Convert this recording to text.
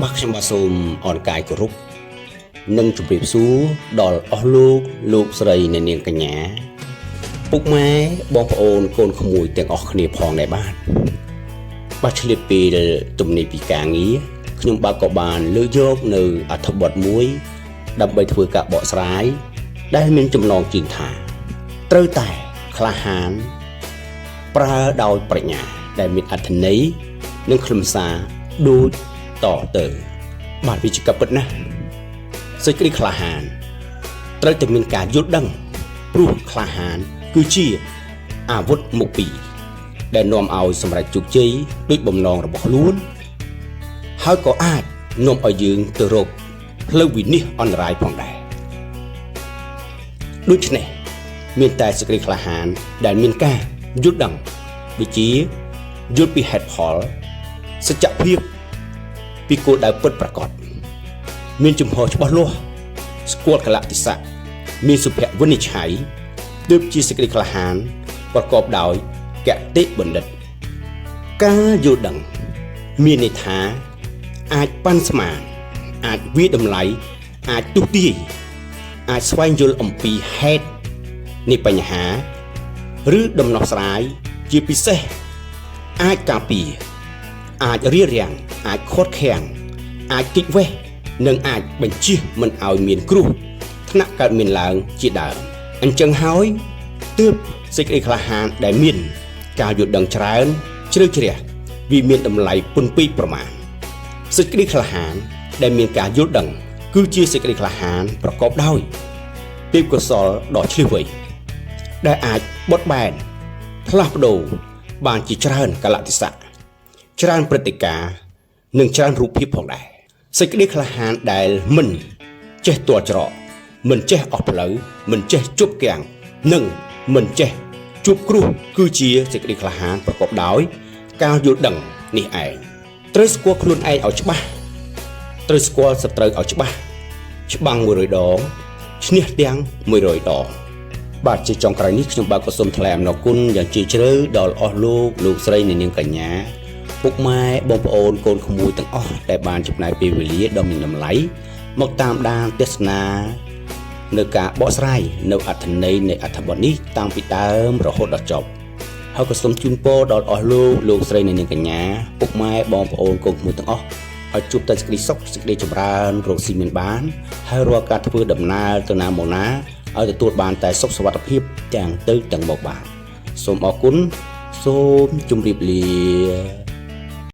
បាទខ្ញុំបាទសូមអរកាយគោរពនិងជម្រាបសួរដល់អស់លោកលោកស្រីអ្នកនាងកញ្ញាពុកម៉ែបងប្អូនកូនក្មួយទាំងអស់គ្នាផងដែរបាទបាទឆ្លៀតពេលទំនេរពីការងារខ្ញុំបាទក៏បានលើកយកនៅអត្ថបទមួយ ដើម្បីធ្វើការបកស្រាយដែលមានចំណងជើងថា ត្រូវតែក្លាហាន ប្រើដោយប្រាជ្ញាដែលមានអត្ថន័យនិងខ្លឹមសារដូចតទៅបាទវាជាការពិតណាស់សេចក្តីក្លាហានត្រូវតែមានការយល់ដឹងព្រោះក្លាហានគឺជាអាវុធមុខពីរដែលនាំឲ្យសម្រេចជោគជ័យដូចបំណងរបស់ខ្លួនហើយក៏អាចនាំឲ្យយើងទៅរកផ្លូវវិនិច្ឆ័យអន្តរាយផងដែរដូច្នេះមានតែសេចក្តីក្លាហានដែលមានការយល់ដឹងដូចជាយល់ពីហេតុផលសច្ចភាពពីគោលដៅពិតប្រាកដមានជំហរច្បាស់លាស់ស្គាល់កលៈទេសៈមានសុភវិនិច្ឆ័យទើបជាសេចក្តីក្លាហានប្រកបដោយកតិបណ្ឌិតការយល់ដឹងមានន័យថាអាចប៉ាន់ស្មានអាចវាយតម្លៃអាចទស្សន៍ទាយអាចស្វែងយល់អំពីហេតុនៃបញ្ហាឬដំណោះស្រាយជាពិសេសអាចការពារអាចរារាំងអាចឃាត់ឃាំងអាចគេចវេះនិងអាចបញ្ជៀសមិនឲ្យមានគ្រោះថ្នាក់កើតមានឡើងជាដើមអញ្ចឹងហើយទើបសេចក្តីក្លាហានដែលមានការយល់ដឹងច្រើនជ្រៅជ្រះវាមានតម្លៃពន់ពេកប្រមាណសេចក្តីក្លាហានដែលមានការយល់ដឹងគឺជាសេចក្តីក្លាហានប្រកបដោយទេពកោសលដ៏ឈ្លាសវៃដែលអាចបត់បែនផ្លាស់ប្ដូរបានជាច្រើនកលៈទេសៈច្រើនព្រឹត្តិការណ៍និងច្រើនរូបភាពផងដែរសេចក្តីក្លាហានដែលមិនចេះទាល់ច្រកមិនចេះអស់ផ្លូវមិនចេះជប់គាំងនិងមិនចេះជួបគ្រោះគឺជាសេចក្តីក្លាហានប្រកបដោយការយល់ដឹងនេះឯងត្រូវស្គាល់ខ្លួនឯងឲ្យច្បាស់ត្រូវស្គាល់សត្រូវឲ្យច្បាស់ច្បាំង100ដងឈ្នះទាំង100ដងបាទជាចុងក្រោយនេះខ្ញុំបាទក៏សូមថ្លែងអំណរគុណយ៉ាងជ្រាលជ្រៅដល់អស់លោកលោកស្រីអ្នកនាងកញ្ញាពុកម៉ែបងប្អូនកូនក្មួយទាំងអស់ដែលបានចំណាយពេលវេលាដ៏មានតម្លៃមកតាមដានទស្សនានៅការបកស្រាយនៅអត្ថន័យនៃអត្ថបទនេះតាំងពីដើមរហូតដល់ចប់ហើយក៏សូមជូនពរដល់អស់លោកលោកស្រីអ្នកនាងកញ្ញាពុកម៉ែបងប្អូនកូនក្មួយទាំងអស់ឲ្យជួបតែសេចក្តីសុខសេចក្តីចម្រើនរកស៊ីមានបានហើយរាល់ការធ្វើដំណើរទៅណាមកណាឲ្យទទួលបានតែសុខសុវត្ថិភាពទាំងទៅទាំងមកបាទសូមអរគុណសូមជម្រាបលា។